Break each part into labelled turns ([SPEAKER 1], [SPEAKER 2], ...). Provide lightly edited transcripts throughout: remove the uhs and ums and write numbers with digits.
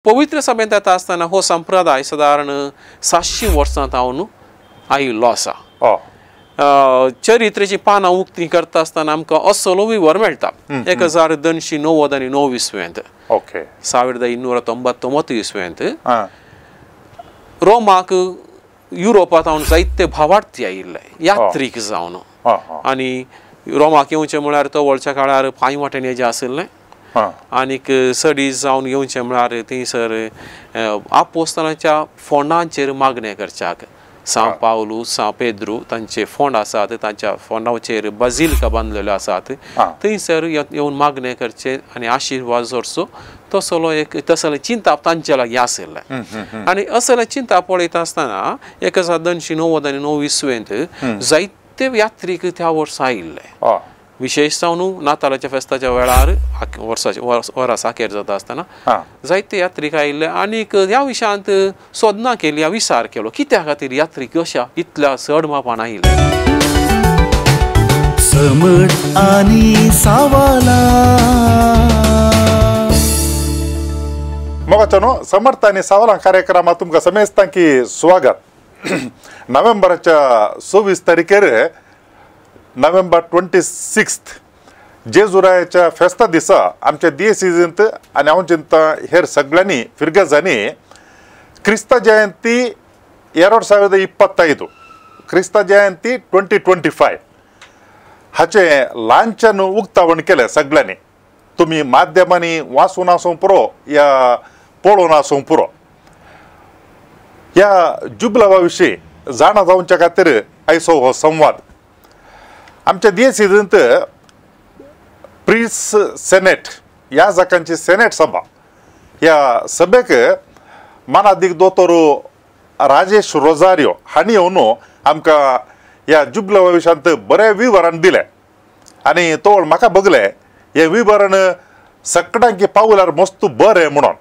[SPEAKER 1] पवित्र सभेंत येता आसतना हो संप्रदाय सादारण 700 वर्सां जावन आयिल्लो आसा। चरित्रेची पानां उक्ती करता आसतना आमकां असलो विवर मेळटा 1299 इसवेंत, 1299 इसवेंत रोमाक युरोपांत जावन जायते भावार्थी आयिल्ले यात्रीक जावन आनी रोमाक येवचें म्हळ्यार तवळच्या काळार पांय वाटेन येजें आशिल्लें आनीक सडी जावन येवचें म्हळ्यार थंयसर आपोस्तानाच्या फोंडांचेर मागणें करच्याक सां पावलू सां पेद्रू तांचे फोंड आसात, तांच्या फोंडाचेर बाजिलिका बांदलेल्यो आसात, थंयसर येवन मागणें करचें आनी आशिर्वाद जोडचो तसलो एक तसलें चिंताप तांचे लागीं आशिल्लें। आनी असलें चिंताप पळयता आसतना 1299 इसवेंत जायते यात्रीक त्या वर्सा आयिल्ले, विशेश जावन नातालाच्या फेस्ताच्या वेळार वर्साचे वरास अखेर जाता आसतना जायते यात्रीक आयिल्ले आनीक ह्या विशयांत सोदना केली, विचार केलो कित्या खातीर यात्रीक अशा इतल्या चड मापान आयिल्ले।
[SPEAKER 2] समज आनी सावाला
[SPEAKER 3] मोगाचो समर्थ आनी सावलां कार्यक्रमात तुमकां समेस्तां की स्वागत। नोव्हेंबराच्या 26 तारखेर नोव्हेंबर 26 जेजुरायाच्या फेस्ता दिसा आमच्या दियेसीजींत आनी हांव चिंता हेर सगळ्यांनी फिरगजांनी क्रिस्ता जयंती 2025 क्रिस्ता जयंती 2025 हाचें ल्हानच्यान उक्तावण केलें सगळ्यांनी। तुमी माध्यमांनी वाचून आसूं पुरो या पळोवन आसूं पुरो, ह्या जुबलावा विशीं जाणा जावच्या खातीर आयचो हो संवाद। आमच्या दियेसीजींत प्रीस सेनेट ह्या जाकांची सेनेट सभा, ह्या सभेक मानादीक दोतोर राजेश रोजारियो हांणी येवन आमकां ह्या जुबलावा विशयांत बरें विवरण दिलें आनी तो म्हाका बगलें हें विवरण सगळ्यांकी पावल्यार मस्त बरें म्हणून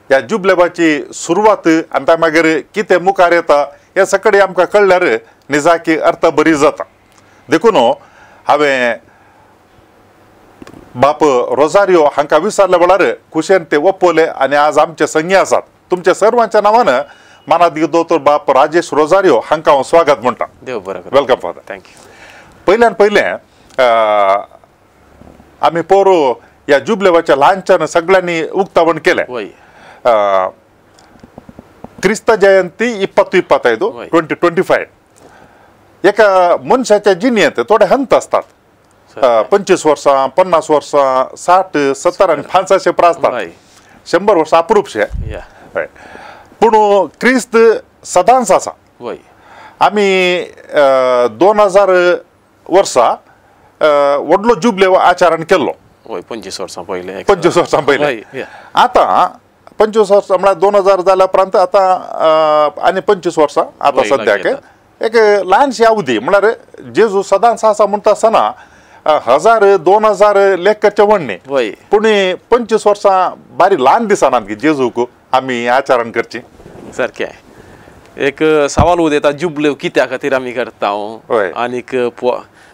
[SPEAKER 3] ह्या जुबलेबाची सुरवात आनी त्या मागीर कितें मुखार येता हें सगळें आमकां कळ्ळ्यार निजाकी अर्थ बरी जाता। देखून हांवें बाप रोजारियो हांकां विचारल्या वेळार खुशेन ते ओपवले आनी आज आमचे संगी आसात। तुमच्या सर्वांच्या नांवान मानादीक दोतोर बाप राजेश रोजारियो हांकां हांव स्वागत म्हणटा।
[SPEAKER 1] देव बरें करूं।
[SPEAKER 3] Welcome father.
[SPEAKER 1] Thank you.
[SPEAKER 3] पयल्यान पयलें आमी पोरू ह्या जुबलेवाच्या ल्हानच्यान सगळ्यांनी उक्तावण केलें। क्रिस्ता जयंती 2025 2025 एका मनशाच्या जिणेंत थोडे हंत असतात, 25 वर्सां 50 वर्सां 60 70 आनी 85 प्रा आसतात, 100 वर्सां अप्रूपशे। पूण क्रिस्त सदांच आसा। आमी 2000 वर्सां व्हडलो जुबले आचरण केल्लो,
[SPEAKER 1] 25 वर्सां पयलें,
[SPEAKER 3] 25 वर्सां पयलें। आतां 25 वर्सां म्हळ्यार 2000 जाल्या उपरांत आतां आनी 25 वर्सां आतां सद्याक एक ल्हानशी अवधी म्हळ्यार जेजू सदांच आसा म्हणटा आसतना 1000 2000 लेखकाचे म्हणणे, पूण 25 वर्सां बारी ल्हान दिसनात की जेजूक आमी आचरण करची।
[SPEAKER 1] सारकें एक सवाल उदेता जुबलेव कित्या खातीर आमी करता आनीक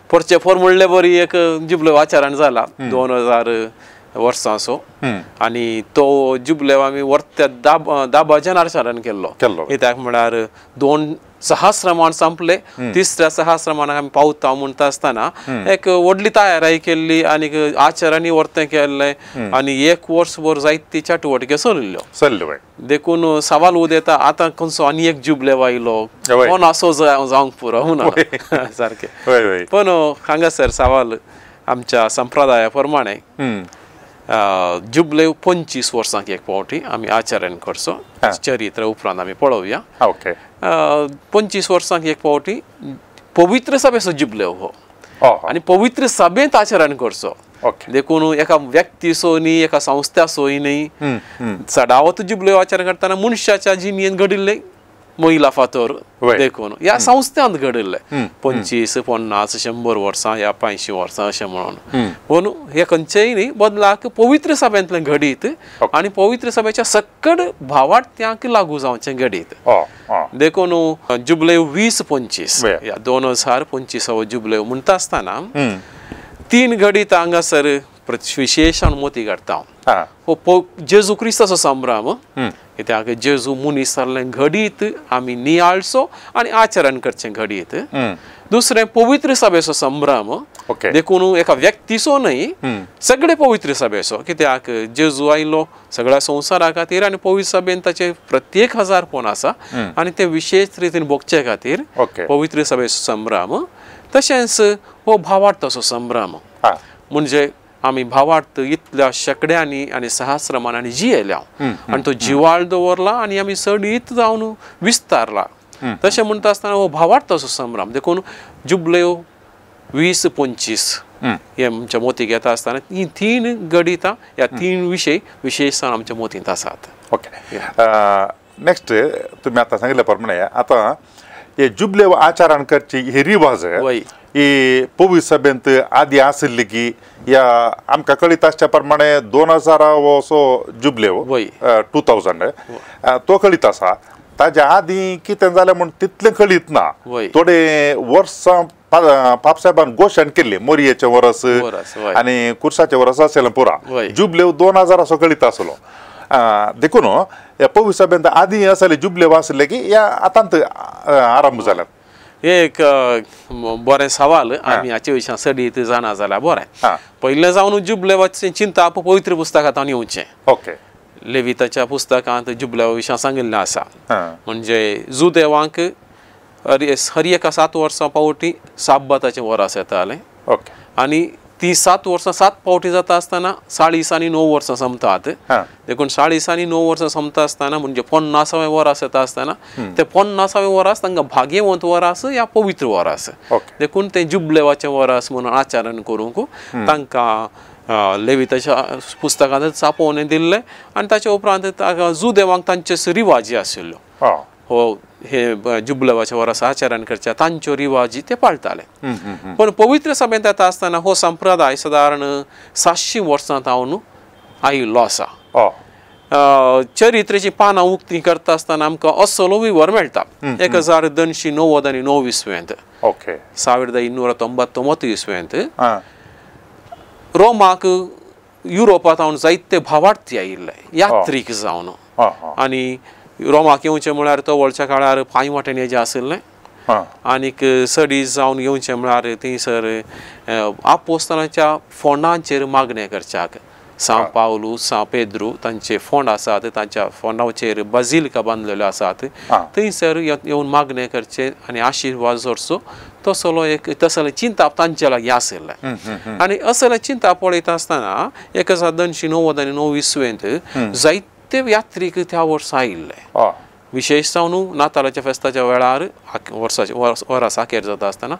[SPEAKER 1] पोरचे पोर म्हणले बरी एक जुबलेव आचरण जाला 2000 वर्सांचो आनी तो जुबलेव आमी वर्त्या दाबाच्यान आचरण केल्लो, कित्याक म्हळ्यार 2 सहस्रमान संपले, तिसऱ्या सहस्रमानाक आमी पावता म्हणटा आसतना एक व्हडली तयारी केल्ली आनी आचरणी वर्तें केल्लें आनी एक वर्सभर जायती चटवटक्यो चलिल्ल्यो
[SPEAKER 3] चल्ल्यो।
[SPEAKER 1] देखून सवाल उदेता आतां खंयचो आनी एक जुबलेव आयलो कोण असो जावंक पुरो म्हणून सारकें। पण हांगासर सवाल आमच्या संप्रदाया प्रमाणे जुबलेव 25 वर्सांक एक फावटी आमी आचरण करचो, चरित्र उपरांत आमी पळोवया। 25 वर्सांक एक फावटी पवित्र सभेचो जुबलेव हो आनी पवित्र सभेंत आचरण करचो। देखून एका व्यक्तीचो न्ही एका संस्थाचोय न्ही, चडावत जुबलेव आचरण करतना मनशाच्या जिणेंत घडिल्लें महिला फातर देखून ह्या संस्थांत घडिल्लें 25 50 100 वर्सां ह्या 85 वर्सां अशें म्हणून, पूण हे खंयचेय न्ही बदलाक पवित्र सभेंतलें घडीत आनी पवित्र सभेच्या सक्कड भावार्थ्यांक लागू जावचें घडीत। देखून जुबलेव 2025 ह्या 2025 जुबलेव म्हणटा आसतना 3 घडीत हांगासर विशेशान मोती काडटा हो जेजू क्रिस्ताचो संभ्रम कित्याक जेजू मनीस जाल्लें घडीत आमी नियाळचो आनी आचरण करचें घडीत. दुसरें पवित्र सभेचो संभ्रम देखून एका व्यक्तीचो न्हय सगळे पवित्र सभेचो कित्याक जेजू आयलो सगळ्या संवसारा खातीर आनी पवित्र सभेन ताचे प्रत्येक हजारपण आसा आनी ते विशेश रितीन भोगचे खातीर पवित्र सभेचो संभ्रम. तशेंच हो भावार्थाचो संभ्रम म्हणजे आमी भावार्थ इतल्या शेंकड्यांनी आनी सहस्रमानांनी जियेल्या आनी तो जिवाळ दवरला आनी आमी सडीत जावन विस्तारला. तशें म्हणटा आसतना हो भावार्थाचो संभ्रम देखून जुबलेव 20-25 हे आमच्या मोतीक येता आसतना ही तीन गणितां ह्या तीन विशय विशेश आमच्या मोतींत आसात.
[SPEAKER 3] ओके, नेक्स्ट तुमी आतां सांगिल्ल्या प्रमाणे आतां हे जुबलेव आचरण करची ही रिवाज ही पवित्र सभेंत आदी आशिल्ली की ह्या आमकां कळीत आसच्या प्रमाणे 2000 असो जुबलेव 2000 तो कळीत आसा. ताज्या आदी कितें जालें म्हूण तितलें कळीत ना. थोडे वर्सां पापसाहेबान घोशण केल्ली मोरयेचें वरस आनी कुर्साचें वरस आशिल्लें पुरा जुबलेव 2000 असो कळीत आसलो. देखून ह्या पवित्र सभेंत आदी आसले जुबलेव आसले की ह्या आतांत आरंभ जाल्यात.
[SPEAKER 1] एक बरें सवाल आमी हाचे विशीं सडीत जाणा जाल्यार बरें. पयलें जावन जुबलेवाचें चिंताप पवित्र पुस्तकांत येवचें.
[SPEAKER 3] ओके,
[SPEAKER 1] लेविताच्या पुस्तकांत जुबलेवा विशीं सांगिल्लें आसा. म्हणजे जुदेवांक हर एका 7 वर्सां पावटी साब्बाताचें वरास येतालें आनी ती 7 वर्सां 7 पावटी जाता आसतना 40 आनी 9 वर्सां सोंपतात. देखून 40 आनी 9 वर्सां सोंपता आसतना म्हणजे 50वें वरास येता आसतना ते 50वें वरास तांकां भाग्यवंत वरास या पवित्र वरास देखून ते जुबलेवाचें वरास म्हणून आचरण करूंक तांकां लेविताच्या पुस्तकांत चापोवन दिल्लें. आनी ताच्या उपरांत जुदेवांक तांचे रिवाजी आशिल्ल्यो हो हे जुबलेवाच्या वरास आचरण करच्या तांच्यो रिवाजी ते पाळटाले. पण पवित्र सभेंत येता आसतना हो संप्रदाय सादारण 700 वर्सां जावन आयिल्लो आसा. चरित्रेची पानां उक्ती करता आसतना आमकां असलो विवर मेळटा 1299 इसवेंत, 1299 इसवेंत रोमाक युरोपांत जावन जायते भावार्थी आयिल्ले यात्रीक जावन आनी रोमाक येवचें म्हळ्यार तवळच्या काळार पांय वाटेन येजें आशिल्लें आनीक सडीस जावन येवचें म्हळ्यार थंयसर आपोस्तानाच्या फोंडांचेर मागणें करच्याक सां पावलू सां पेद्रू तांचे फोंड आसात तांच्या फोंडाचेर बाजिलिका बांदलेल्यो आसात थंयसर येवन मागणें करचें आनी आशिर्वाद जोडचो तसलो एक तसलें चिंताप तांचे लागीं आशिल्लें. आनी असलें चिंताप पळयता आसतना 1299 इसवेंत जायते यात्रीक त्या वर्सा आयिल्ले. विशेश जावन नातालाच्या फेस्ताच्या वेळार वर्साचे वरास अखेर जाता आसतना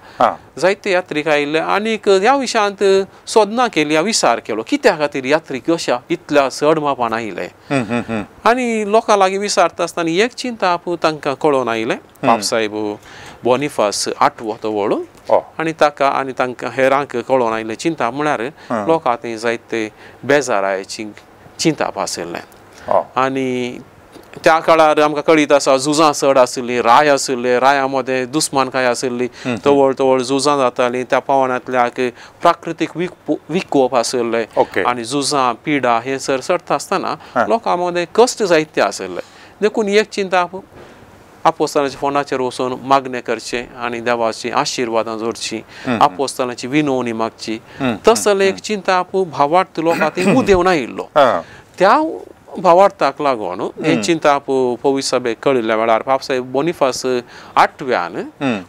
[SPEAKER 1] जायते यात्रीक आयिल्ले आनीक ह्या विशयांत सोदना केली विचार केलो कित्या खातीर यात्रीक अशा इतल्या चड मापान आयिल्ले. आनी लोकां लागीं विचारता आसतना एक चिंताप तांकां कळोवन आयिल्लें पापसाहेब बोनिफास 8वो तवळ आनी ताका आनी तांकां हेरांक कळोवन आयिल्लें चिंताप म्हळ्यार लोकां थंय जायते बेजारायची चिंताप आशिल्लें. आनी त्या काळार आमकां कळीत आसा झुजां चड आशिल्लीं, राय आशिल्ले, राया मदें दुस्मानकाय आशिल्ली, तवळ तवळ झुजां जातालीं, त्या पावणांतल्याक प्राकृतीक विकोप आशिल्ले आनी झुजां पिडा हें सर सरता आसतना लोकां मदें कश्ट जायते आशिल्ले. देखून एक चिंता आपोस्तानाच्या फोंडाचेर वचून मागणें करचें आनी देवाची आशिर्वादां जोडची, आपोस्तानाची विनवणी मागची, तसलें एक चिंता भावार्थ लोकां थंय उदेवन आयिल्लो. त्या भावार्थाक लागून हें चिंताप पवित्र सभेक कळिल्ल्या वेळार पापसाहेब बोनिफास 8व्यान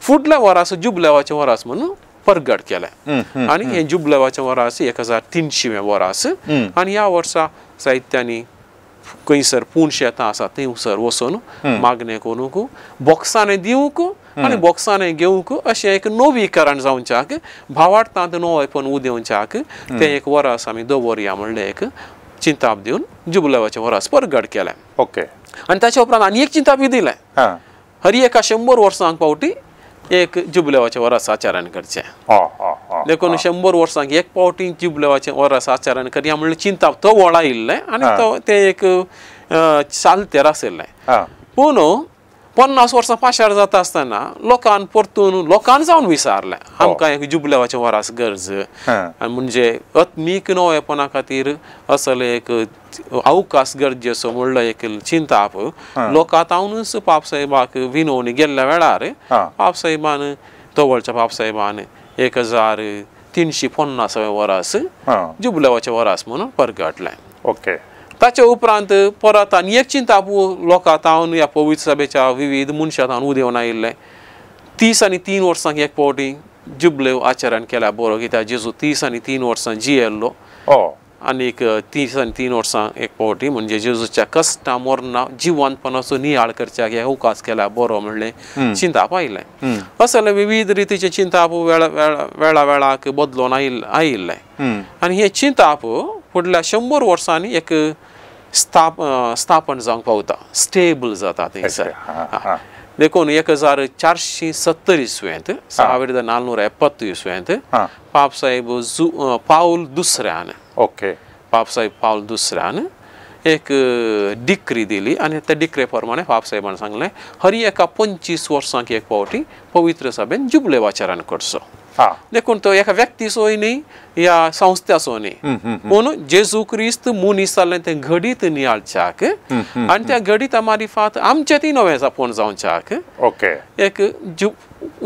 [SPEAKER 1] फुडल्या वरास जुबलेवाचें वरास म्हणून परगट केलें आनी हें जुबलेवाचें वरास 1300वें वरास. आनी ह्या वर्सा साहित्यांनी खंयसर पूण शेतां आसा थंयसर वचून मागणें करूंक बॉक्सांनी दिवंक आनी बॉक्सांनी घेवंक अशें एक नवीकरण जावच्याक भावार्थांत नवेपण उदेवच्याक तें एक वरास आमी दवरया म्हणलें एक चिंताप दिवन जुबलेवाचें वरास परगट केलें.
[SPEAKER 3] ओके.
[SPEAKER 1] आनी ताच्या उपरांत आनी एक चिंतापी दिलें हर एका 100 वर्सांक पावटी एक जुबलेवाचें वरास आचरण करचें. देखून 100 वर्सांक एक पावटी जुबलेवाचें वरास आचरण करया म्हणलें चिंताप तो वळ आयिल्लें आनी तो तें एक चालतेर आशिल्लें. पूण 50 वर्सां पाशार जाता आसतना लोकान परतून लोकान जावन विचारलें आमकां एक जुबलेवाचें वरास गरज म्हणजे आत्मीक नवेपणा खातीर असले एक अवकाश गरजेचो म्हणलो एक चिंताप लोकां तावनूच पापसाहेबाक विनवणी गेल्ल्या वेळार पापसाहेबान तवळच्या पापसाहेबान 1350 वरास जुबलेवाचें वरास म्हणून परगटलें.
[SPEAKER 3] ओके.
[SPEAKER 1] ताचे उपरांत परत आनी एक चिंताप लोकां तावन ह्या पवित्र सभेच्या विविध मनशां तावन उदेवन आयिल्लें 30 आनी 3 वर्सांक एक फावटी जुबलेव आचरण केल्या बरो कित्याक जेजू 30 आनी 3 वर्सां जियेल्लो आनीक 30 आनी 3 वर्सां एक फावटी म्हणजे जेजूच्या कश्टां मरणां जिवंतपणाचो नियाळ करच्याक हे अवकाश केल्या बरो म्हणलें चिंताप आयिल्लें. असले विविध रितीचें चिंताप वेळा वेळाक बदलून आयिल्लें आनी हें चिंताप फुडल्या 100 वर्सांनी एक स्थापन जावंक पावता, स्टेबल जाता थंयसर. देखून 1470 इसवेंत 1470 इसवेंत पापसाहेब पावल दुसऱ्यान
[SPEAKER 3] ओके
[SPEAKER 1] पापसाहेब पावल दुसऱ्यान एक डिक्री दिली आनी त्या डिक्रे प्रमाणे पापसाहेबान सांगलें हर एका 25 वर्सांक एक फावटी पवित्र सभेन जुबलेव आचरण करचो. देखून तो एका व्यक्तीचोय न्ही या संस्थ्याचो न्ही पूण जेजू क्रिस्त मनीस जाल्लें तें घडीत नियाळच्याक आनी त्या घडीता मारिफात आमचें ती नवें आपूण जावच्याक
[SPEAKER 3] ओके
[SPEAKER 1] एक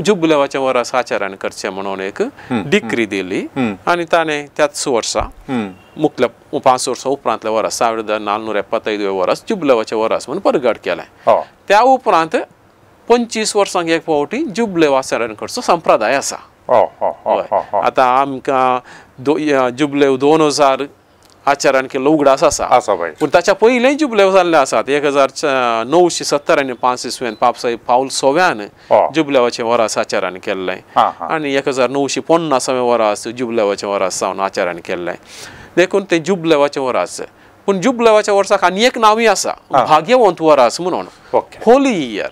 [SPEAKER 1] जुबलेवाचें वरस आचरण करचें म्हणून एक डिक्री दिली आनी ताणें त्याच वर्सा मुखल्या 5 वर्सां उपरांतल्या वरस 1475 वरस जुबलेवाचें वरस म्हणून परगट केलें. त्या उपरांत 25 वर्सांक एक फावटी जुबलेव आचरण करचो संप्रदाय आसा. आतां आमकां जुबलेव 2000 आचरण केल्लो उगडास आसा पूण ताच्या पयलें जुबलेव जाल्ले आसात 1970 आनी 5 इसवेन पापसाहेब पावल सव्यान जुबलेवाचें वरास आचरण केल्लें आनी 1950 वरास जुबलेवाचें वरास जावन आचरण केल्लें. देखून तें जुबलेवाचें वरास. पूण जुबलेवाच्या वर्साक आनी एक नांवूय आसा भाग्यवंत वरास म्हणून, होली इयर.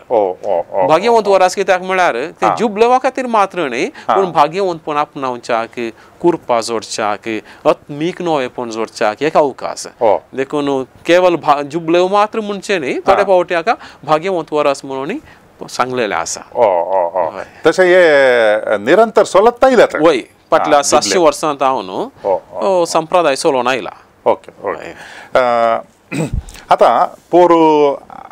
[SPEAKER 1] भाग्यवंत वरास कित्याक म्हळ्यार तें जुबलेवा खातीर मात्र न्ही पूण भाग्यवंतपण आपणावच्याक कुरपा जोडच्याक आत्मीक नवेपण जोडच्याक एक अवकाश. देखून केवल जुबलेव मात्र म्हणचें न्ही थोडे फावटी हाका भाग्यवंत वरास म्हणून सांगलेलें आसा.
[SPEAKER 3] तशें हे निरंतर चलत आयल्यात
[SPEAKER 1] वय फाटल्या 700 वर्सां हांव संप्रदाय चलोवन आयला.
[SPEAKER 3] Okay okay. आतां पोर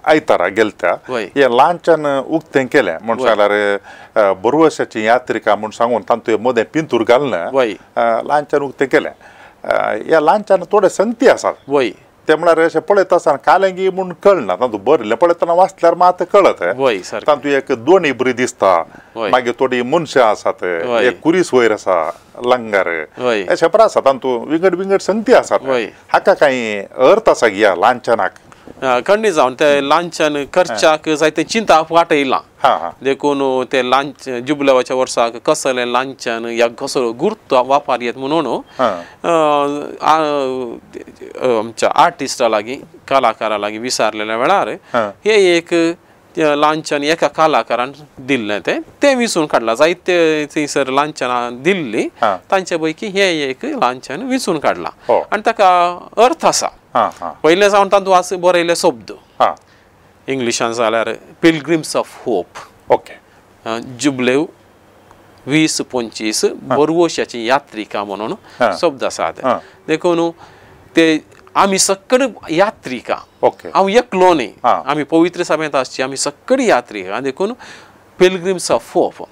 [SPEAKER 3] आयतारा गेलता हे लांचन उक्तें केलें म्हूण सांगल्यार बरवशाची यात्रिका म्हूण सांगून तातूंत मदें पिंतूर घालून लांचन उक्तें केलें. ह्या लांचन थोडे संगती आसात
[SPEAKER 1] वय
[SPEAKER 3] ते म्हळ्यार अशें पळयता आसतना कालेंगी म्हूण कळना तातूंत बरयल्लें पळयतना वाचल्यार मात कळत तातूंत एक दोणी बरी दिसता मागीर थोडी मनशां आसात एक कुरीस वयर आसा लंगर अशें बरें आसा तातूंत विंगड विंगड संगती आसात. हाका कांय अर्थ आसा ह्या लांछनाक?
[SPEAKER 1] खंडीत जावन तें लांछन करच्याक जायतें चिंताप वाटयलां. देखून तें लांच जुबलेवाच्या वर्साक कसलें लांछन या कसलो गुर्त वापर येत म्हणून आमच्या आर्टिस्टा लागीं कलाकारा लागीं विचारलेल्या वेळार हे एक लांछन एका कलाकारान दिल्लें तें तें विसून काडलां. जायते थंयसर लांछनां दिल्लीं तांचे पैकी हें एक लांछन विसून काडलां आनी ताका अर्थ आसा. पयलें जावन तातूंत बरयल्ले शब्द इंग्लिशान जाल्यार पिलग्रिम्स ऑफ होप,
[SPEAKER 3] ओके
[SPEAKER 1] जुबलेव 2025 बरवशाची यात्रिका म्हणून शब्द आसात. देखून ते आमी सगळे यात्रिका, हांव एकलो न्ही, आमी पवित्र सभेंत आसची आमी सगळी यात्रिका. देखून पिलग्रिम्स ऑफ होप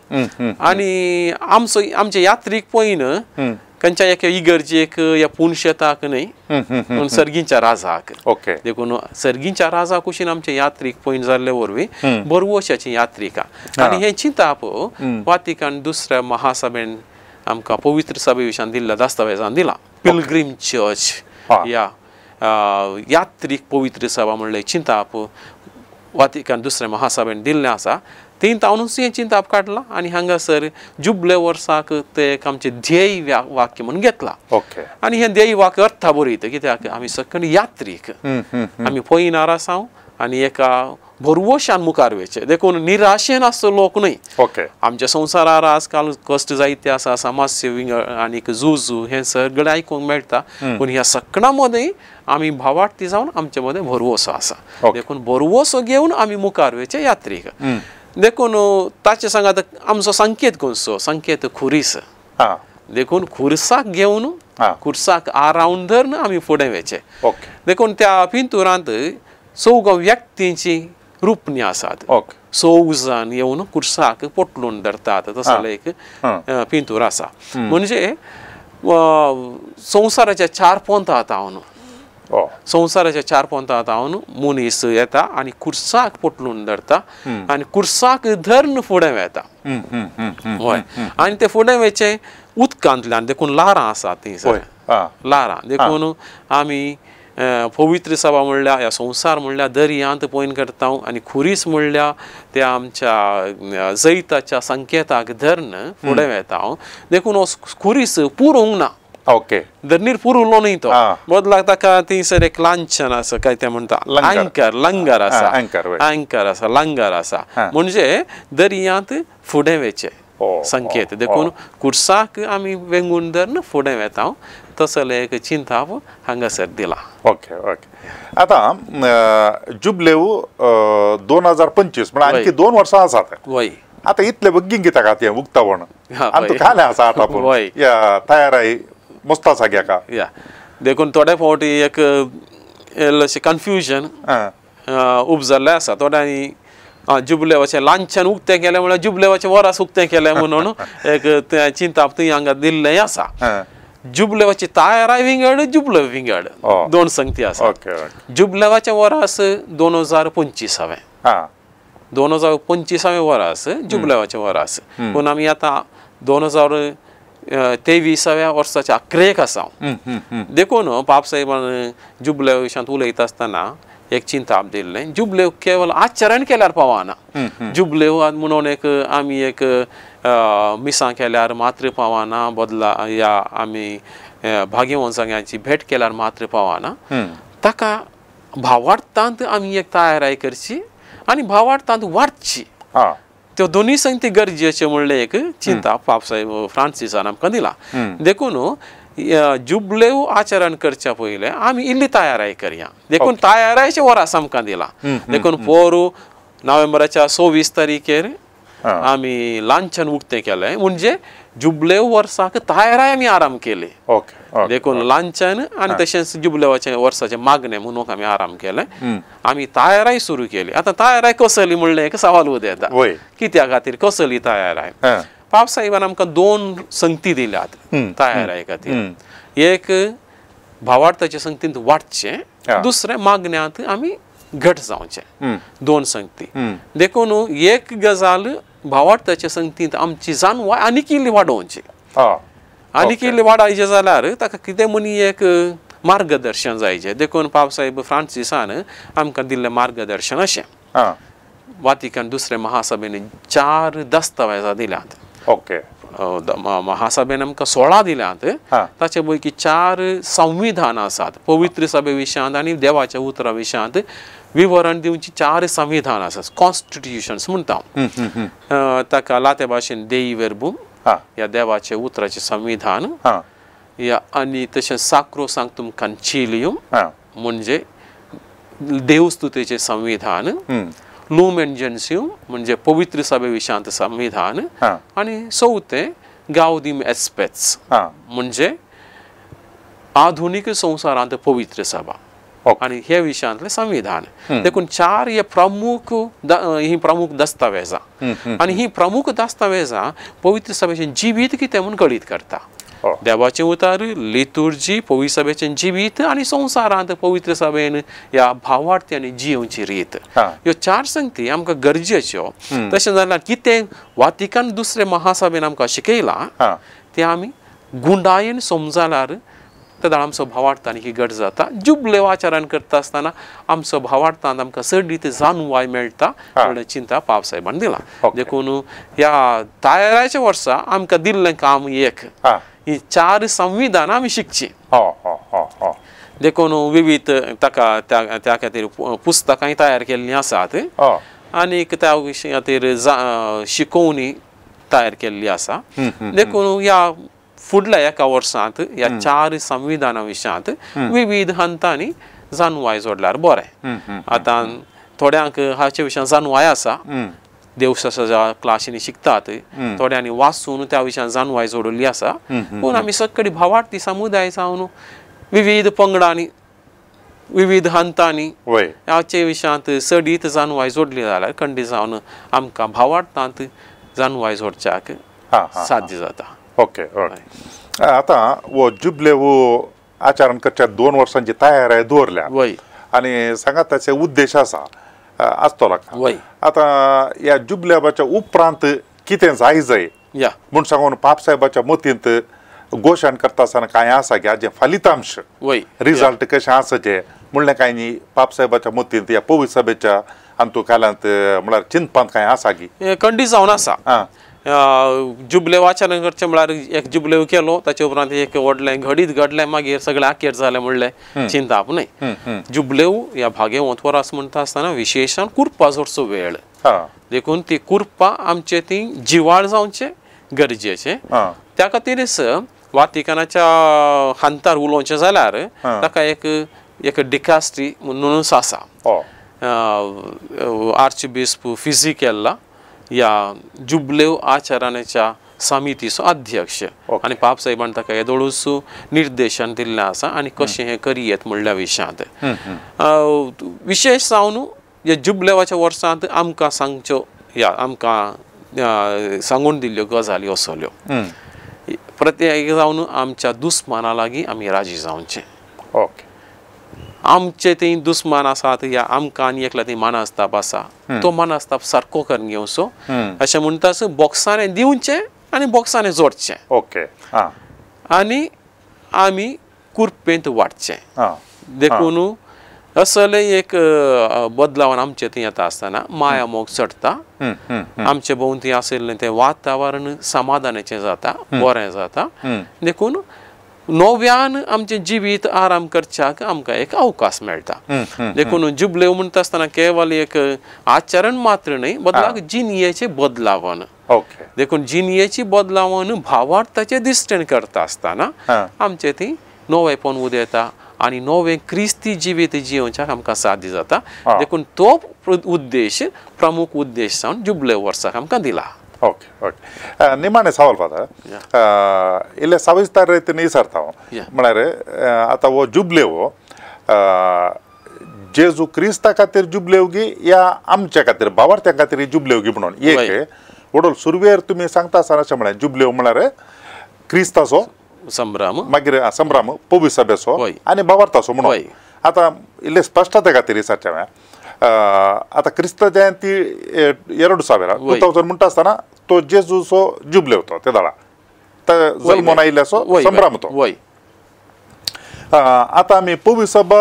[SPEAKER 1] आनी आमचो आमचे यात्रीक पळयन खंयच्या एका इगर्जेक या पुनशेताक न्ही पूण सर्गींच्या राजाक. देखून सर्गींच्या राजा कुशीन आमचे यात्रीक पळयन जाल्ले वरवीं बरवशाची यात्रिका. आनी हें चिंताप वातिकान दुसऱ्या महासभेन आमकां पवित्र सभे विशयान दिल्ल्या दस्तावेजान दिलां. पिलग्रीम चर्च या यात्रीक पवित्र सभा म्हणलें चिंताप वातिकान दुसऱ्या महासभेन दिल्लें आसा. तीं तावनूच हें चिंताप काडलां आनी हांगासर जुबले वर्साक तें एक आमचें ध्येय वाक्य म्हणून घेतलां. आनी हें ध्येय वाक्य अर्था बरयता कित्याक आमी सगळीं यात्रीक, आमी पयनार आसा आनी एका भरवशान मुखार वयचें. देखून निराशेन आसचो लोक न्हय.
[SPEAKER 3] ओके
[SPEAKER 1] आमच्या संवसारार आजकाल कश्ट जायते आसा, समाज सेवी आनीक झूज हें सगळें आयकूंक मेळटा, पूण ह्या सगळ्यां मदीं आमी भावार्थी जावन आमचे मदें भरवसो आसा. देखून भरवसो घेवन आमी मुखार वयचें यात्रीक. देखून ताचे सांगात आमचो संकेत खंयचो, संकेत खुरीस. देखून खुरसाक घेवन खुरसाक आरावन धरून आमी फुडें वयचें. देखून त्या पिंतुरांत चौग व्यक्तींची रुपणी आसात. चौग जाण येवन खुरसाक पोटलून धरतात तसो एक पिंतूर आसा. म्हणजे संवसाराच्या चार पोंतां जावन, संवसाराच्या चार पोंतां जावन मनीस येता आनी खुरसाक पोटलून धरता आनी खुरसाक धरून फुडें वता. हय, आनी ते फुडें वयचें उदकांतल्यान. देखून ल्हारां आसा थंयसर, ल्हारां. देखून आमी पवित्र सभा म्हणल्यार ह्या संवसार म्हणल्यार दर्यांत पॉयंट करता आनी खुरीस म्हणल्यार त्या आमच्या जैताच्या संकेताक धरून फुडें वता. देखून हो खुरीस पुरोवंक ना.
[SPEAKER 3] ओके
[SPEAKER 1] धरणीर पुरवलो न्हय तो, बदलाक ताका थंयसर एक लांछन आसा, काय तें म्हणटा अँकर, लंगर आसा, अँकर आसा, लंगर आसा. म्हणजे दर्यांत फुडें वयचें संकेत. देखून खुरसाक आमी वेंगून धरून फुडें वता तसलें एक चिंताप हांगासर दिलां.
[SPEAKER 3] ओके ओके आतां जुबलेव 2025 म्हळ्यार आणखी 2 वर्सां आसात.
[SPEAKER 1] वय
[SPEAKER 3] आतां इतले बेगीन कित्याक आतां हें उक्तावण आनी तूं खालें आसा आतां पूण या तयाराय मस्त आसा घेका.
[SPEAKER 1] या देखून थोडे फावटी एक इल्लेशें कन्फ्युजन उपजल्लें आसा. थोड्यांनी जुबलेवाचें लांछन उक्तें केलें म्हळ्यार जुबलेवाचें वरास उक्तें केलें म्हणून एक तें चिंताप थंय हांगा दिल्लें आसा. जुबलेवाची तयाराय विंगड, जुबलेव विंगड, दोन संगती आसा. जुबलेवाचें वरास 2025वें, 2025वें वरास जुबलेवाचें वरास. पूण आमी आतां 2023व्या वर्साच्या अकरेक आसा. देखून पापसाहेबान जुबलेव विशयांत उलयता आसतना एक चिंताप दिल्लें, जुबलेव केवल आचरण केल्यार पावना. जुबलेव म्हणून एक आमी एक मिसां केल्यार मात्र पावना, बदला या आमी भाग्यवंत भेट केल्यार मात्र पावना. ताका भावार्थांत आमी एक तयाराय करची आनी भावार्थांत वाडची. त्यो दोनूय संगती गरजेच्यो म्हणलें एक चिंता पापसाहेब फ्रांसिसान आमकां दिला. देखून जुबलेव आचरण करच्या पयलें आमी इल्ली तयाराय करया. देखून तयारायचें वरास आमकां दिलां. देखून पोरू नोव्हेंबराच्या 26 तारखेर आमी लांछन उक्तें केलें, म्हणजे जुबलेव वर्साक तयाराय आमी आराम केली. देखून लांछन आनी तशेंच जुबलेवाचें वर्साचें मागणें म्हणून आमी आराम केलें, आमी तयाराय सुरू केली. आतां तयाराय कसली म्हणलें एक सवाल उदेता, कित्या खातीर कसली तयाराय. पापसाहेबान आमकां 2 संगती दिल्यात तयाराय खातीर. एक भावार्थाच्या संगतींत वाडचें, दुसरें मागण्यांत आमी घट जावचें. 2 संगती. देखून एक गजाल भावार्थाच्या संगतींत आमची जाणवाय आनीक इल्ली वाडोवची. आनीक इल्ली वाडायचें जाल्यार ताका कितें म्हणी एक मार्गदर्शन जायचें. देखून पापसाहेब फ्रांसिसान आमकां दिल्लें मार्गदर्शन अशें, वातिकन दुसरे महासभेन 4 दस्तावेजां दिल्यात.
[SPEAKER 3] ओके
[SPEAKER 1] महासभेन आमकां 16 दिल्यात. ताचे पैकी 4 संविधान आसात पवित्र सभे विशयांत आनी देवाच्या उतरा विशयांत विवरण दिवची 4 संविधान आसात, कॉन्स्टिट्युशन्स म्हणटा ताका. लाते भाशेन देई वेर्बूम ह्या देवाचे उतराचें संविधान, या आनी तशें साक्रो सांक्तुम कन्चिलियम म्हणजे देवस्तुतेचें संविधान, लुमेन जेन्सियम म्हणजे पवित्र सभे विशयांत संविधान, आनी चवथें गावदीम एस्पेट्स म्हणजे आधुनीक संवसारांत पवित्र सभा आनी हे विशयांतलें संविधान. देखून 4 हे प्रमुख ही प्रमुख दस्तावेजां आनी ही प्रमुख दस्तावेजां पवित्र सभेचें जिवीत कितें म्हूण कळीत करता. देवाचें उतर, लितुर्जी, पवित्र सभेचें जिवीत आनी संवसारांत पवित्र सभेन ह्या भावार्थी आनी जियोवची रीत, ह्यो 4 संगती आमकां गरजेच्यो. तशें जाल्यार कितें वातिकान दुसरे महासभेन आमकां शिकयलां तें आमी गुंडायेन समजाल्यार तेन्ना आमचो भावार्थ आनी घट जाता. जुबलेव आचरण करता आसतना आमचो भावार्थान आमकां चड जाणवाय मेळटा म्हणून चिंता पापसाहेबान दिला. देखून ह्या तयाराच्या वर्सा आमकां दिल्लें काम एक, ही 4 संविधानां आमी शिकची. देखून विविध ताका त्या खातीर पुस्तकांय तयार केल्लीं आसात आनीक त्या विशया खातीर शिकोवणी तयार केल्ली आसा. देखून ह्या फुडल्या एका वर्सांत ह्या 4 संविधाना विशयांत विविध हंतांनी जाणवाय जोडल्यार बरें. आतां थोड्यांक हाचे विशयान जाणवाय आसा, देवशास्त्राच्या क्लासींनी शिकतात, थोड्यांनी वाचून त्या विशयान जाणवाय जोडिल्ली आसा. पूण आमी सगळी भावार्थी समुदाय जावन विविध पंगडांनी विविध हंतांनी हाचे विशयांत चडीत जाणवाय जोडली जाल्यार खंडीत जावन आमकां भावार्थांत जाणवाय जोडच्याक साध्य जाता.
[SPEAKER 3] Okay okay. आतां हो जुबलेव आचरण करच्या 2 वर्सांची तयारी दवरल्या आनी सांगात ताचे उद्देश आसा आसतलो. आतां ह्या जुबलेवाच्या उपरांत कितें जाय जाय म्हूण सांगून पाप साहेबाच्या मतींत घोशण करता आसतना कांय आसा की हाजें फलितांश रिजल्ट कशें आसचें म्हणलें कांय न्ही पाप साहेबाच्या मतींत ह्या पवित्र सभेच्या अंतू कालांत म्हळ्यार चिंतपांत कांय आसा की
[SPEAKER 1] खंडीत जावन आसा. जुबलेव आचरण करचें म्हळ्यार एक जुबलेव केलो ताचे उपरांत एक व्हडलें घडीत घडलें मागीर सगळें आखेर जालें म्हणलें चिंताप न्हय. जुबलेव ह्या भागेवंत वरास म्हणटा आसतना विशेशान कुरपा जोडचो वेळ, देखून ती कुरपा आमचे ती जिवाळ जावचें गरजेचें. त्या खातीरच वातिकानाच्या हांतार उलोवचें जाल्यार ताका एक एक डिकास्ट्री म्हणूनच आसा. आर्चबिस्प फिजिकेल्ला ह्या जुबलेव आचरणाच्या समितीचो अध्यक्ष आनी पाप साहेबान ताका येदोळूच निर्देशन दिल्लें आसा आनी कशें हें करयेत म्हणल्या विशयांत. विशेश जावन ह्या जुबलेवाच्या वर्सांत आमकां सांगच्यो ह्या आमकां सांगून दिल्ल्यो गजाली असल्यो. प्रत्येक जावन आमच्या दुस्माना लागीं आमी राजी जावचें.
[SPEAKER 3] ओके.
[SPEAKER 1] आमचे ती दुस्मान आसात या आमकां आनी एकल्या ती मानस्ताप आसा तो मानस्ताप सारको करून घेवचो अशें म्हणटाच बॉक्सांनी दिवचें आनी बॉक्सांनी जोडचें.
[SPEAKER 3] ओके.
[SPEAKER 1] आनी आमी कुरपेंत वाडचें. देखून असले एक बदलावान आमचे थंय येता आसतना माया मोग चडटा, आमचे भोंवती आशिल्लें तें वातावरण समाधानाचें जाता, बरें जाता. देखून नव्यान आमचें जिवीत आराम करच्याक आमकां एक अवकाश मेळटा. देखून जुबलेव म्हणटा आसतना केवल एक आचरण मात्र न्हय बदलाक जिणयेचें बदलावन. देखून जिणयेची बदलावन भावार्थाचे दिश्टीन करता आसतना आमचें ती नवेपण उदेता आनी नवें क्रिस्ती जिवीत जियोवच्याक आमकां साध्य जाता. देखून तो उद्देश प्रमुख उद्देश जावन जुबलेव वर्साक आमकां दिला.
[SPEAKER 3] Okay okay. निमाणें सवाल फादर, इल्लें सविस्तर रितीन विचारता हांव. म्हळ्यार आतां हो जुबलेव जेजू क्रिस्ता खातीर जुबलेव गी या आमच्या खातीर भावार्थ्यां खातीर जुबलेव गी म्हणून एक वडोल सुरवेर तुमी सांगता आसतना अशें म्हळें जुबलेव म्हळ्यार क्रिस्ताचो
[SPEAKER 1] संभ्रम,
[SPEAKER 3] मागीर संभ्रम पवित्र सभेचो आनी भावार्थाचो म्हणून. आतां इल्लें स्पश्टते खातीर विचारचें हांवें. आतां क्रिस्त जयंती 2000 2000 म्हणटा आसतना तो जेजूचो जुबलेव तो ते दाडा जल्मोन आयिल्ल्याचो संभ्रम तो. आतां आमी पवित्र सभा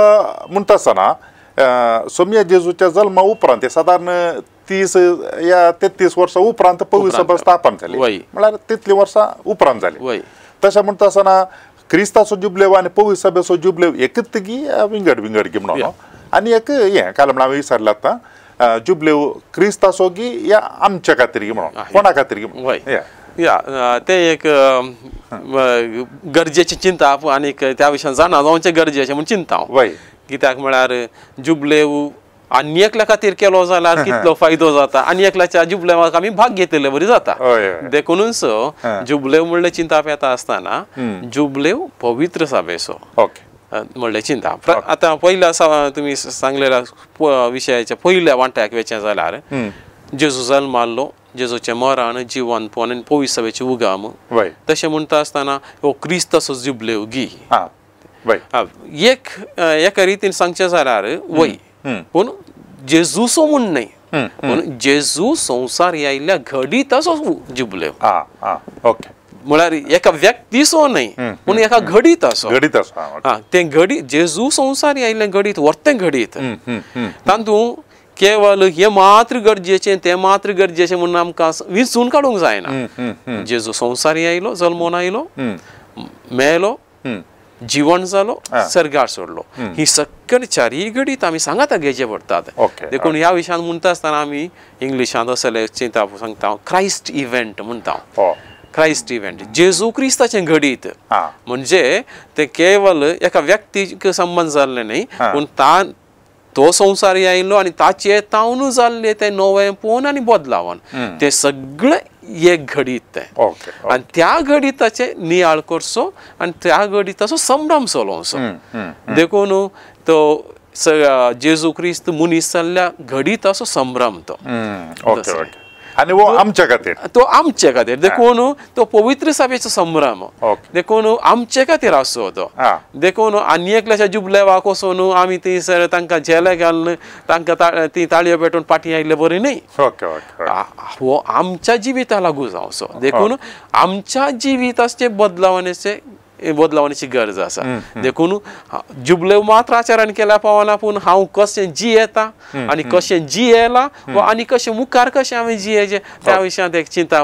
[SPEAKER 3] म्हणटा आसतना सोमया जेजूच्या जल्मा उपरांत ते सादारण 30 या 33 वर्सां उपरांत पवित्र सभा स्थापन जाली, म्हळ्यार तितलीं वर्सां उपरांत जाली. तशें म्हणटा आसतना क्रिस्ताचो जुबलेव आनी पवित्र सभेचो जुबलेव एकच गी विंगड विंगड गी म्हणून. आनी एक हें काल म्हणून हांवें विचारलें आतां जुबलेव क्रिस्ताचो गी या आमच्या खातीर गी म्हणून कोणा खातीर गी म्हणून.
[SPEAKER 1] या तें एक गरजेचें चिंता आनीक त्या विशयान जाणा जावचें गरजेचें म्हूण चिंता हांव. कित्याक म्हळ्यार जुबलेव आनी एकल्या खातीर केलो जाल्यार कितलो फायदो जाता आनी एकल्याच्या जुबलेवाक आमी भाग घेतिल्ले बरी जाता. देखूनच जुबलेव म्हणलें चिंताप येता आसतना जुबलेव पवित्र सभेचो म्हणलें चिंता. आतां पयल्या तुमी सांगलेल्या विशयाच्या पयल्या वांट्याक वचें जाल्यार जेजू जल्माल्लो, जेजूचें मरण, जिवनपण आनी पवित्र सभेची उगम. तशें म्हणटा आसतना हो क्रिस्ताचो जुबलेव गी एक एका रितीन सांगचें जाल्यार वय, पूण जेजूचो म्हूण न्हय, पूण जेजू संवसार आयिल्ल्या घडीताचो जुबलेव. म्हळ्यार एका व्यक्तीचो न्हय पूण एका घडीताचो. तें घडीत जेजू संवसार आयिल्लें घडीत वर्तें घडीत तातूंत केवल हें मात्र गरजेचें तें मात्र गरजेचें म्हणून आमकां विंचून काडूंक जायना. जेजू संवसार आयलो, जल्मोन आयलो, मेलो, जिवन जालो सर्गार सोडलो ही सगळी चारय घडीत आमी सांगाता घेवचे पडटात. देखून ह्या विशयान म्हणटा आसतना आमी इंग्लिशांत असले चिंता सांगता क्रायस्ट इव्हेंट म्हणटा. क्रायस्ट इव्हेंट जेजू क्रिस्ताचें घडीत म्हणजे तें केवल एका व्यक्तीक संबंद जाल्लें न्ही पूण तो संवसार आयिल्लो आनी ताचे तावनू जाल्लें तें नवेंपण आनी बदलावन तें सगळें एक घडीत तें आनी त्या घडिताचें नियाळ करचो आनी त्या घडिताचो संभ्रम चलोवचो. देखून तो जेजू क्रिस्त मनीस जाल्ल्या घडिताचो संभ्रम तो
[SPEAKER 3] आनी वो आमच्या खातीर
[SPEAKER 1] तो आमचे खातीर. देखून तो पवित्र सभेचो संभ्रम देखून आमचे खातीर आसचो तो. देखून आनी एकल्याच्या जुबलेवाक वचून आमी थंयसर तांकां झेले घालून तांकां ती ताळयो पेटोवन फाटीं आयिल्ले बरें न्ही. हो आमच्या जिविता लागू जावचो. देखून आमच्या जिविताचे बदलावण्याची गरज आसा. देखून जुबले मात्र आचरण केल्यार पावना पूण हांव कशें जियेता आनी कशें जियेला वा आनी कशें मुखार कशें हांवें जियेचें त्या विशयांत एक चिंता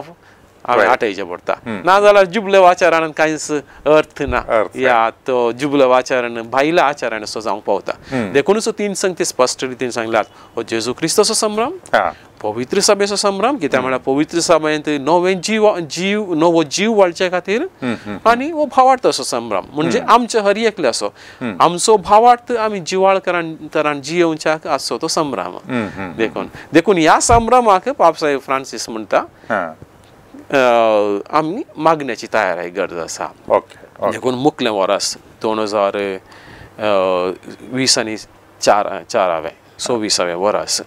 [SPEAKER 1] हांवें आठयचें पडटा. नाजाल्यार जुबले आचरणान कांयच अर्थ ना या तो जुबले आचरण भायल्या आचरण असो जावंक पावता. देखूनच तीन संगती स्पश्ट रितीन सांगल्यात हो जेजू क्रिस्ताचो संभ्रम, पवित्र सभेचो संभ्रम कित्याक म्हळ्यार पवित्र सभेंत नवें जीव जीव नवो जीव वाळचे खातीर आनी हो भावार्थाचो संभ्रम म्हणजे आमचे हर एकल्याचो आमचो भावार्थ आमी जिवाळ तरान जियोवच्याक आसचो तो संभ्रम. देखून देखून ह्या संभ्रमाक पापसाहेब फ्रांसीस म्हणटा आमी मागण्याची तयारी गरज आसा. देखून मुखलें वर्स 2020 आनी चारावें 26वें वर्स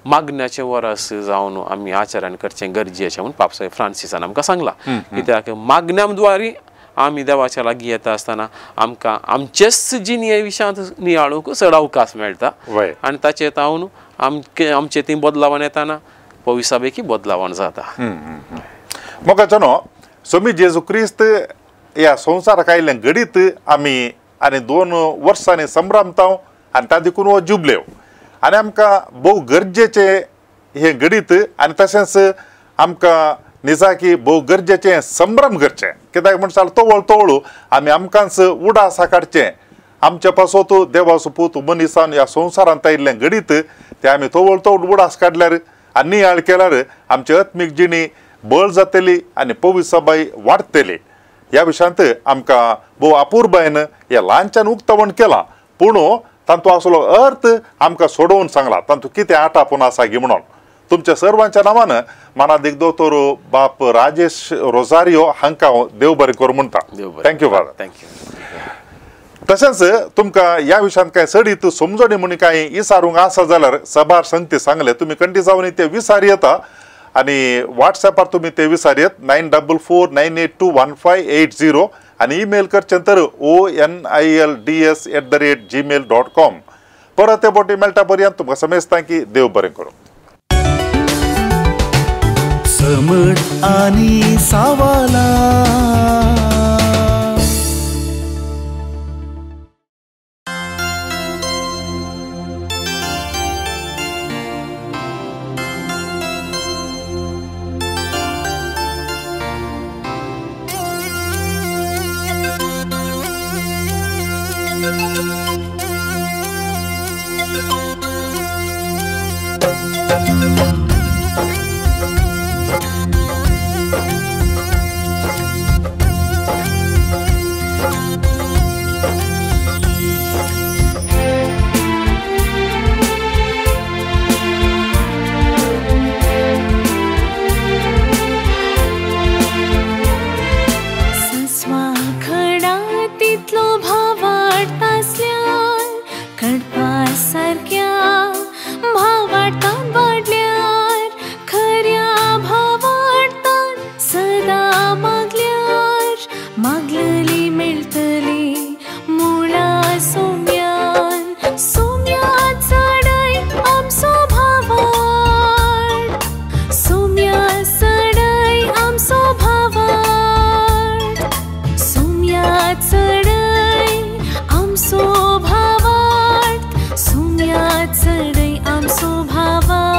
[SPEAKER 1] मागण्याचें वर्स जावन आमी आचरण करचें गरजेचें म्हूण पापसाहेब फ्रांसिसान आमकां सांगलां. कित्याक मागण्या द्वारी आमी देवाच्या लागीं येता आसतना आमकां आमचेच जिणे विशयांत नियाळूंक चड अवकाश मेळटा आनी ताचे तावन आमचे ती बदलावन येताना पविसाबेकी बदलावन जाता.
[SPEAKER 3] मोगाचो न्हू स्वामी जेजू क्रिस्त ह्या संवसाराक आयिल्लें घडीत आमी आनी 2 वर्सांनी संभ्रमता आनी ता देखून हो जुबलेव आनी आमकां भोव गरजेचें हें घडीत आनी तशेंच आमकां निजाकी भोव गरजेचें संभ्रम करचें. कित्याक म्हणसाल तवळ तवळ आमी आमकांच उडासा काडचें आमच्या पासत देवाचो पूत मनिसान ह्या संवसारांत आयिल्लें घडीत तें आमी तवळ तवळ उडास काडल्यार आनी नियाळ केल्यार आमची आत्मीक जिणी बळ जातली आनी पवित्र सभाय वाडटली. ह्या विशयांत आमकां भोव अपुरबायेन ह्या ल्हानच्यान उक्तावण केलां पूण तांतू आसलो अर्थ आमकां सोडोवन सांगला तांतू कितें आटापून आसा गी म्हणून. तुमच्या सर्वांच्या नांवान मानादीक दोतोर बाप राजेश रोजारियो हांकां देव बरें करूं म्हणटा. Thank you father.
[SPEAKER 1] Thank you.
[SPEAKER 3] तशेंच तुमकां ह्या विशयांत कांय चडीत समजणी म्हूण कांय विचारूंक आसा जाल्यार सभार संगती सांगले तुमी कंटी जावन ते विचार येता आनी वॉट्सॅपार तुमी ते विचार येत 9449821580 आनी ईमेल करचें तर onilds@gmail.com. परत ते बोटी मेळटा पर्यंत तुमकां समेस्तां की देव बरें करूं.
[SPEAKER 2] समज आनी सावाला
[SPEAKER 4] I'm so भावार्थ.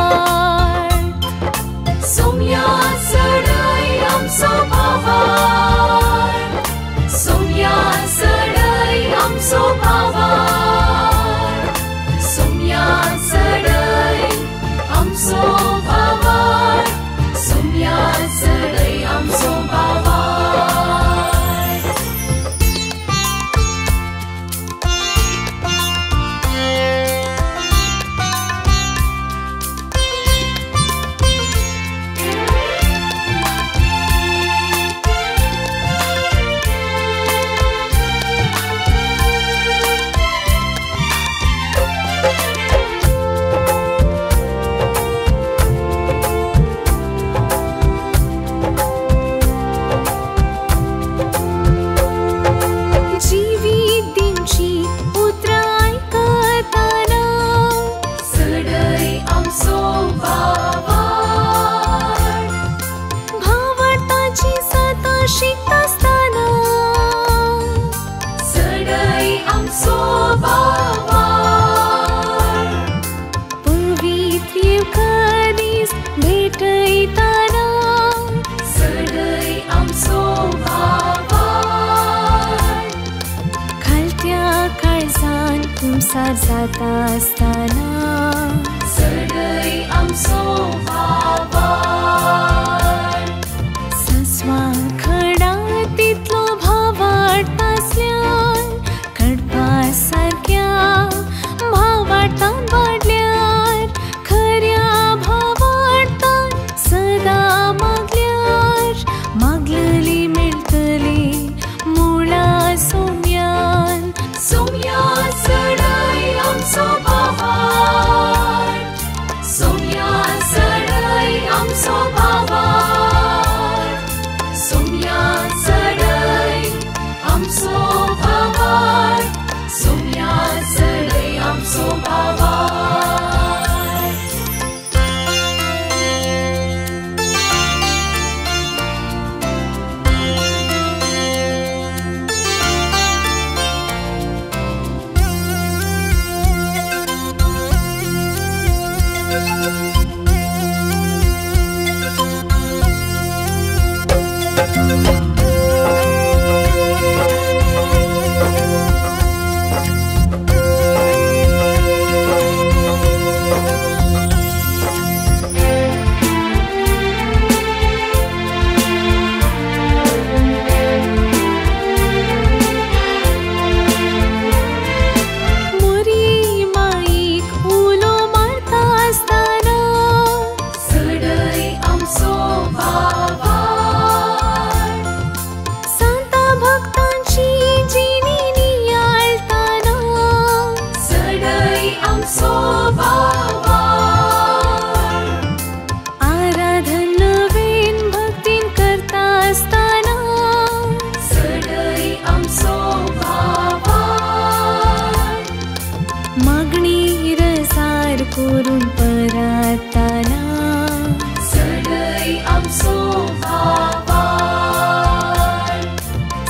[SPEAKER 4] क्रिस्त भेटयताना चडय आमचो भावार्थ खालत्या काळजान कुमसार जाता आसतना चडय आमचो भावार्थ सासवां खडा तितलो भावार्थ आसल्यार कडपा सारक्या भावार्थान वाडल्यार खऱ्या भावार्थान सदां मागल्यार मागलली मेळटली मुळा सोम्यान सोम्या चडय आमचो भावार्थ सोम्या चडय आमचो भावार्थ सोम्या चडय आमचो भावार्थ सोम्या चडय आमचो भावार्थ. मोरी माईक उलो मारता आसतना चडय आमचो भावार्थ सांता भक्तांची जिणी नियाळताना चडय आमचो भावार्थ आराधन नवीन भक्तीन करता आसतना चडय आमचो भावार्थ मागणी रजार करून पराताना चडय आमचो भावार्थ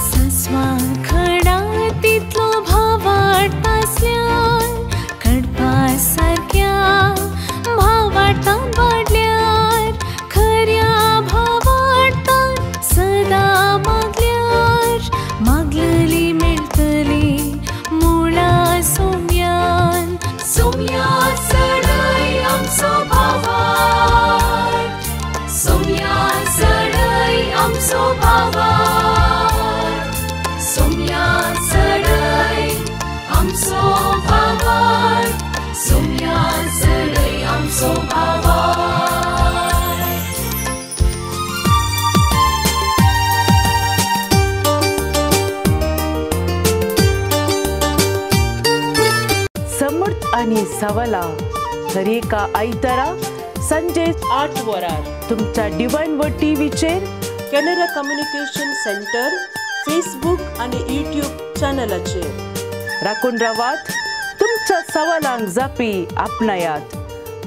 [SPEAKER 4] सासवां खडा तितलो भावार्थ आसल्यार कडपा सारक्या भावार्थान वाडल्यार खऱ्या भावार्थान सदां मागल्यार मागलली मेळटली मुळा सोम्यान सोम्या चडय आमचो भावार्थ सोम्या चडय आमचो भावार्थ सोम्या चडय आमचो भावार्थ सोम्या चडय आमचो भावार्थ.
[SPEAKER 5] समर्थ आणि सवला दरेका आयतारा संजे
[SPEAKER 6] 8 वरार
[SPEAKER 5] तुमच्या डिवायन वर्ड टीव्हीचेर
[SPEAKER 6] कॅनरा कम्युनिकेशन सेंटर फेसबुक आणि यूट्यूब चॅनलाचेर
[SPEAKER 5] राखून रावात. तुमच्या सवालांक जापी आपणायात,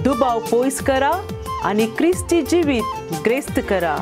[SPEAKER 5] दुबाव पयस करा आनी क्रिस्ती जिवीत ग्रेस्त करा.